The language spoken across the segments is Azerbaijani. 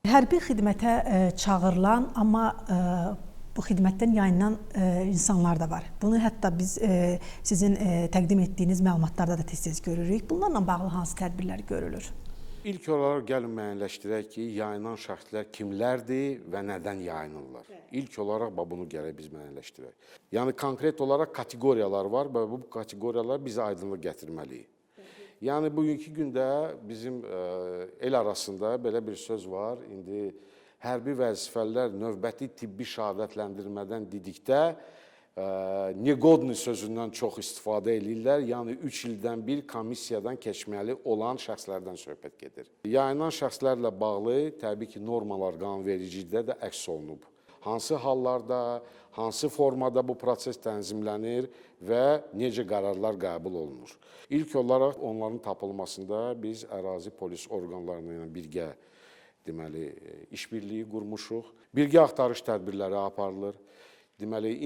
Hərbi xidmətə çağırılan, amma bu xidmətdən yayınan insanlar da var. Bunu hətta biz sizin təqdim etdiyiniz məlumatlarda da tez-tez görürük. Bunlarla bağlı hansı tədbirlər görülür? İlk olaraq gəlin müəyyənləşdirək ki, yayınan şəxslər kimlərdir və nədən yayınırlar. İlk olaraq bax bunu gərək biz müəyyənləşdirək. Yəni konkret olaraq kateqoriyalar var və bu kateqoriyalar bizə aydınlıq gətirməliyik. Yəni bugünkü gündə bizim el arasında belə bir söz var. İndi hərbi vəzifəlilər növbəti tibbi şəhadətləndirmədən dedikdə negodni sözündən çox istifadə eləyirlər. Yəni 3 ildən bir komissiyadan keçməli olan şəxslərdən söhbət gedir. Yayınan şəxslərlə bağlı təbii ki, normalar qanunvericilikdə də əks olunub. Hansı hallarda, hansı formada bu proses tənzimlənir və necə qərarlar qəbul olunur. İlk olaraq onların tapılmasında biz ərazi polis orqanları ilə birgə deməli işbirliyi qurmuşuq. Birgə axtarış tədbirləri aparılır. Deməli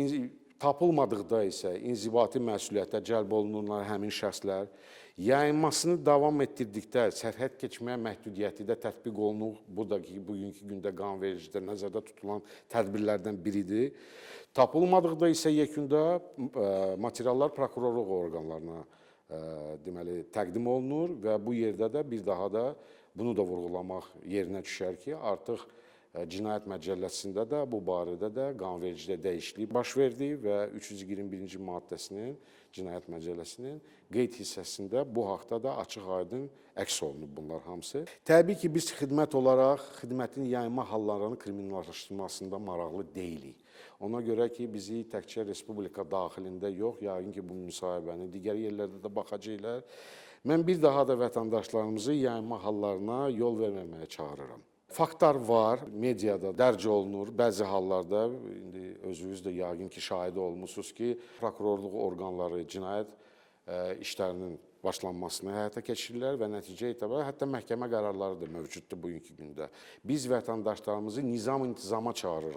tapılmadıqda isə inzibati məsuliyyətə cəlb olunurlar həmin şəxslər. Yayınmasını davam etdirdikdə sərhəd keçməyə məhdudiyyəti də tətbiq olunur. Bu da ki, bugünkü gündə qanunvericilikdə nəzərdə tutulan tədbirlərdən biridir. Tapılmadıqda isə yekunda materiallar prokurorluq orqanlarına deməli təqdim olunur və bu yerdə də bir daha da bunu da vurğulamaq yerinə düşər ki, artıq Cinayət Məcəlləsində də bu barədə də qanunvericilikdə dəyişiklik baş verdi və 321-ci maddəsinin Cinayət Məcəlləsinin qeyd hissəsində bu haqda da açıq-aydın əks olunub bunlar hamısı. Təbii ki, biz xidmət olaraq xidmətin yayınma hallarının kriminallaşdırılmasında maraqlı deyilik. Ona görə ki, bizi təkcə respublika daxilində yox, yəqin ki, bu müsahibəni digər yerlərdə də baxacaqlar. Mən bir daha da vətəndaşlarımızı yayınma hallarına yol verməməyə çağırıram. Faktlar var, mediada dərc olunur. Bəzi hallarda indi özünüz də yəqin ki, şahidi olmusunuz ki, prokurorluq orqanları cinayət işlərinin başlanmasını həyata keçirirlər və nəticə etibarilə hətta məhkəmə qərarları da mövcuddur bugünkü gündə. Biz vətəndaşlarımızı nizam-intizama çağırırıq.